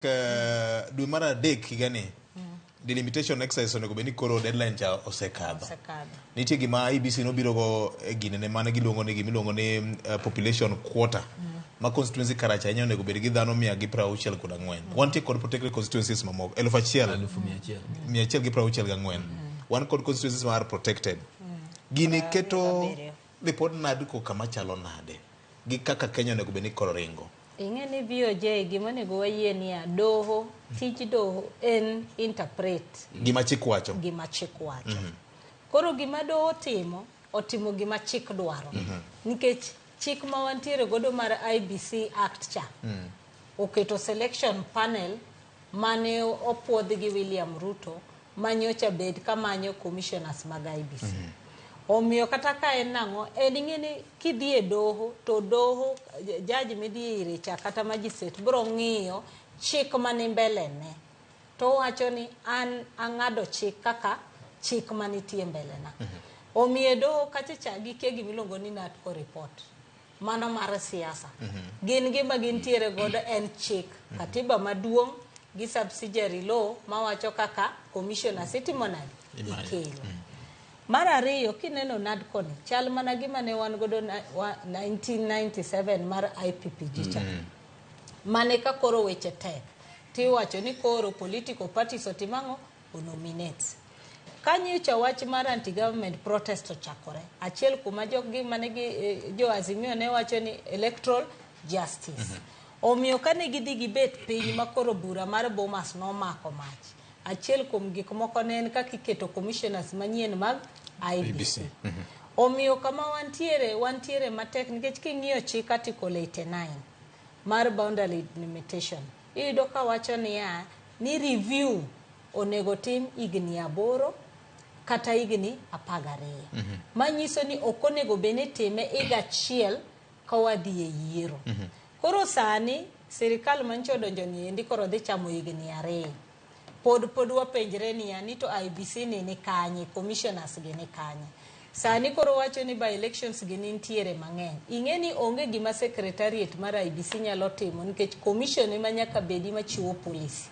Dwe mar adek higani delimitation exercise onego bed ni koro deadline cha osekadho. Osekadho. Nitie gima IEBC nobiro go e ginene mane giluongo ni gimiluongo ni population quota ma constituency karacha ahinya onego bed gi dhano 164. Wantie kod protected constituencies mamoko 1000 100,100. 164. Wan kod constituencies mar protected. Gini keto 27. ripod NADCO kama chalo nade gi kaka Kenya onego bed ni koro ringo. Ing'e ni VOJ gima onego wayie niya, doho, tij doho en interpret Gima chik wacho. Gima chik wacho. Koro gima doho timo, otimo gima chik dwaro. Nikech chik ma wantiere godo mar IEBC Act cha, oketo selection panel mane opuodh gi William Ruto manyocha bed kamanyo commissioners mag IEBC. Omiyo kata ka en nang'o, en ing'e ni kidhi e doho, to doho, judge midhi ire cha kata magistrate biro ng'iyo chik mani mbele ne. To owacho ni an ang'ado chik kaka chik manitie mbele na. Omiyo e doho kacha cha gikia gimiluongo ni NADCO report. Mano mar siasa. Gin gima gintiere godo en chik, katiba maduong' gi subsidiary law mawacho kaka commissioners itimo nade? Ikelo. Mar ariyo, kineno NADCO ni, chal mana gima ne wan godo 1997 mar IPPG cha. Mane ka koro weche tek, tiwacho ni koro political parties otim ang'o? Onominate. Ka nyocha wach mar anti-government protest ochakore, achiel kuma jog mane gi jo Azimio ne wacho ni electoral justice. Omiyo kane gidhi gibet piny ma koro bura mar Bomas nomako mach, achiel kuom gik moko ne en kaka iketo commissioners manyien mag IEBC. Omiyo kama wantiere, wantiere matek nikech king'iyo chik article 89 mar boundary limitation, iyudo ka wacho niya ni review onego tim higni 8 kata higni 12. Manyiso ni ok onego bed ni itime higa achiel ka wadhi e yiero. Koro sani sirikal manyicha odonjo ni endi koro dhi chamo higni 2. Pod wapenjre niya ni to IEBC ni kanye, commissioners gi ni kanye. Sani koro wacho ni by elections gi nitiere mang'eny. Ing'e ni onge gima secretariat mar IEBC nyalo timo nikech commission ema nyaka bedi machiwo policy.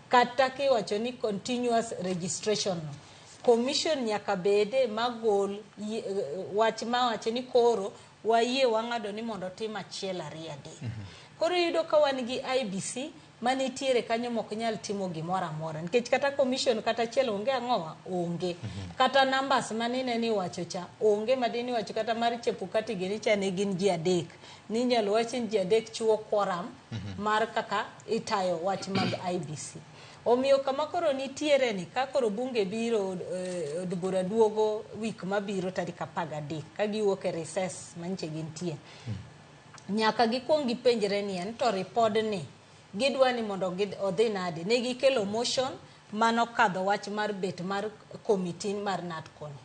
Kata kiwacho ni continuous registration no, commission nyaka bede magol wach mawacho ni koro wayie wang'ado ni mondo otim 1, 2, 3. Koro iyudo ka wan gi IEBC manitiere kanyo mok nyal timo gimoro amora nikech kata commission kata achiel onge ang'owa onge. Kata numbers manine ni iwacho cha onge madini iwacho kata mar Chebukati gini cha ne gin ji 3. Ninyalo wach ni ji 3 chiwo quorum mar kaka itayo wach mag IEBC. Omiyo kama koro nitiere ni ka koro bunge biro od bura duogo wik mabiro tarik 13 ka giwuok e recess manyiche gintie. Nyaka gikuong gipenjre ni en to ripod ni gidwa ni mondo odhi nade. Ne gikelo motion manokadho wach mar bet mar committee mar NADCO ni.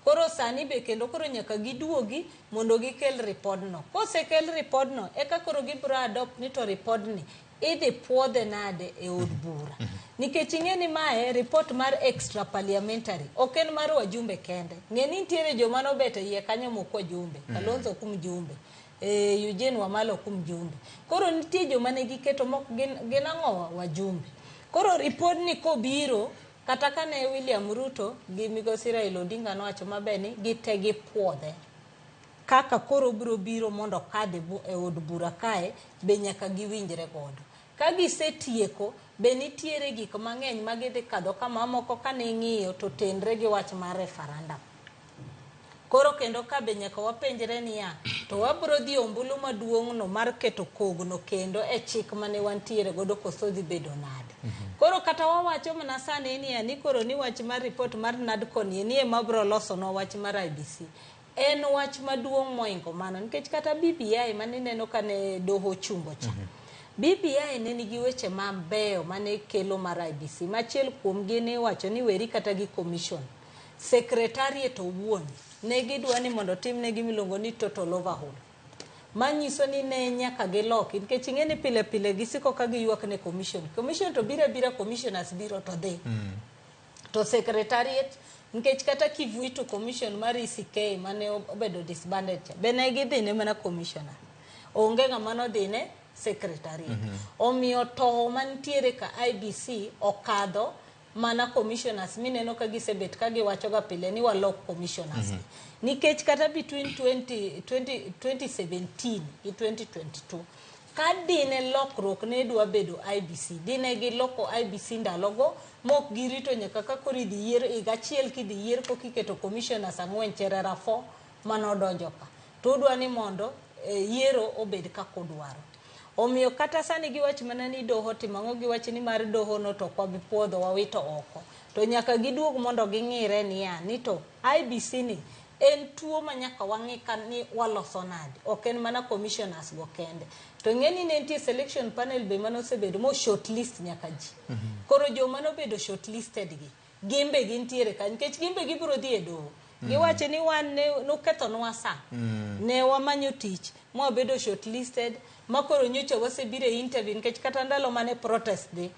Koro sani be kendo koro nyaka giduogi mondo gikel ripodno. Kosekel ripodno, eka koro gibiro adopt ni to ripodni idhi puodhe nade e od bura. Nikech ing'e ni mae report mar extra parliamentary, ok en mar wajumbe kende. Ng'e ni nitiere joma nobet e iye kanyo mok wajumbe, Kalonzo ok mjumbe, Eugene Wamalwa ok mjumbe. Koro nitie joma ne giketo mok gin ang'o wajumbe. Koro ripodni kobiro, kata kane William Ruto gi migosi Raila Odinga nowacho maber ni gite gipuodhe. Kaka koro biro biro mondo okadh e od bura kae, be nyaka giwinjre godo. Ka gisetieko, be nitiere gik mang'eny ma gidhi kadho ka mamoko kane ing'iyo to tenre gi wach mar referendum. Koro kendo ka be nyaka wapenjre niya, to wabiro dhi ombulu maduong' no mar keto kogno kendo e chik mane wantiere godo koso dhi bedo nade. Koro kata wawacho mana sani niya ni koro ni wach mar report mar NADCO ni ni ema biro losonwa wach mar IEBC. En wach maduong' moingo mano nikech kata BBI mane ineno kane doho ochungo cha. BBI ne nigi weche mabeyo mane kelo mar IEBC. Machiel kuomgi ne iwacho ni weri kata gi commission. Secretariat owuon ne gidwa ni mondo timne gima iluongo ni total overhaul. Manyiso ni ne nyaka giloki nikech ing'e ni pile pile gisiko ka giywak ne commission. Commission to biro abira, commissioners biro to dhi. To secretariat nikech kata Kivuitu commission mar ECK mane obedo disbanded cha be ne gidhi ne mana commissioner. Onge ng'ama nodhi ne secretariat. Omiyo towo mantiere ka IEBC okadho mana commissioners mineno ka gisebet ka giwacho ga pile ni walok commissioners. Nikech kata between 20, 20, 2017 gi 2022 ka dine lokruok ne dwa bedo IEBC, dine giloko IEBC ndalogo mok girito nyaka ka koro idhi yier higa achiel kidhi yier koka iketo commissioners ang'wen Cherera 4 manodonjo ka to udwa ni mondo yiero obed kaka udwaro. Omiyo kata sani giwach mana ni doho timo ang'o, giwach ni mar doho no to ok wabi puodho wawito oko. To nyaka giduog mondo ging'ire niya ni to IEBC ni en tuo ma nyaka wang'i ka ni waloso nade. Ok en mana commissioners go kende. To ing'e ni ne nitie selection panel be manosebedo mo shortlist nyaka ji. Koro joma nobedo shortlisted gi, gin be gintiere ka nikech gin be gibiro dhi e doho. Giwacho ni wan ne nukethonwa sa. Ne wamanyo tich mwabedo shortlisted ma koro nyocha wasebiro e interview nikech kata ndalo mane protest dhi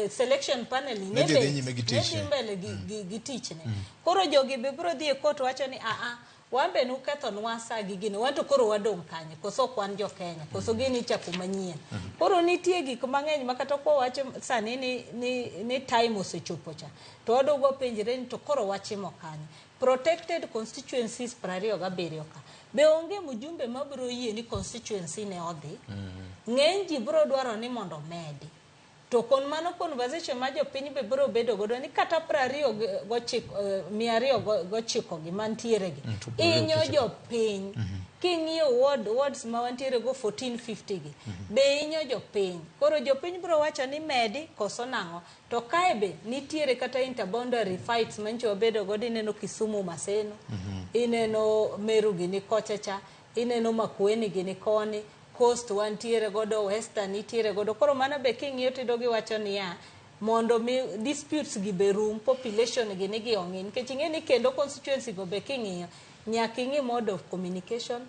selection panel ni Ne dhi bet- nyime gi ne tich, dhi eh. mbele gi tichne. Koro jogi be biro dhi e court wacho ni aa wan be nukethonwa sa gi gini wan to koro wadong' kanye koso ok wan jo Kenya koso gini ichako manyien. Koro nitie gik mang'eny ma kata kwawacho sani ni time osechopo cha to wadog wapenjre ni to koro wachimo kanye. Protected constituencies 27 ka be onge mjumbe mabiro yie ni constituency ne odhi. Ng'eny ji biro dwaro ni mondo omedi. To kon mano conversation ma jopiny be biro bedo godo ni kata 29, 209 gi mantiere gi to 29. inyo jopiny. King'iyo wards ma wantiere go 1450 gi be inyo jopiny. Koro jopiny biro wacho ni medi koso nang'o. To kae be nitiere kata interboundary fights manyicho wabedo godo ineno Kisumu Maseno, ineno Meru gini kocha cha, ineno Makueni gini koni, Coast wantiere godo, Western nitiere godo. Koro mano be king'iyo tiyudo giwacho niya mondo mi disputes gi be rum, population gi ni gi ong'i nikech ing'e ni kendo constituency go be king'iyo nyaka ing'i mode of communication,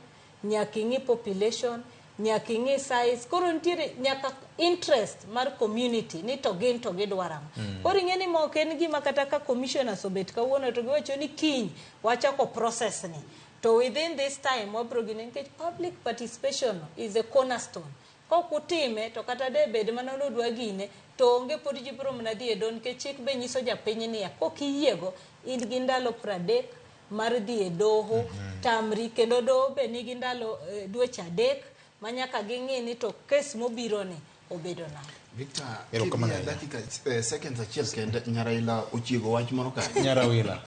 nyaka ing'i population, nyaka ing'i size. Koro nitiere nyaka interest mar community ni to gin to gidwaro ang'o. Koro ing'e ni ma ok en gima kata ka commissioners obet kawuono to giwacho ni kiny wachako process ni to within this time wabiro gine nikech public participation is a cornerstone. Kok utime to kata de bed mana nudwa gine to onge pod ji biro mana dhi e doho nikech chik be nyiso japiny niya kok iyiego in gi ndalo 30 mar dhi e doho tamri kendo doho be nigi ndalo dweche 3 ma nyaka ging'i ni to kes mobiro ni obedo nade. Victor, Erokamano kimiya ahinya. dakika seconds achiel kende Nyaraila ochiego wach moro kae. Nyarawila.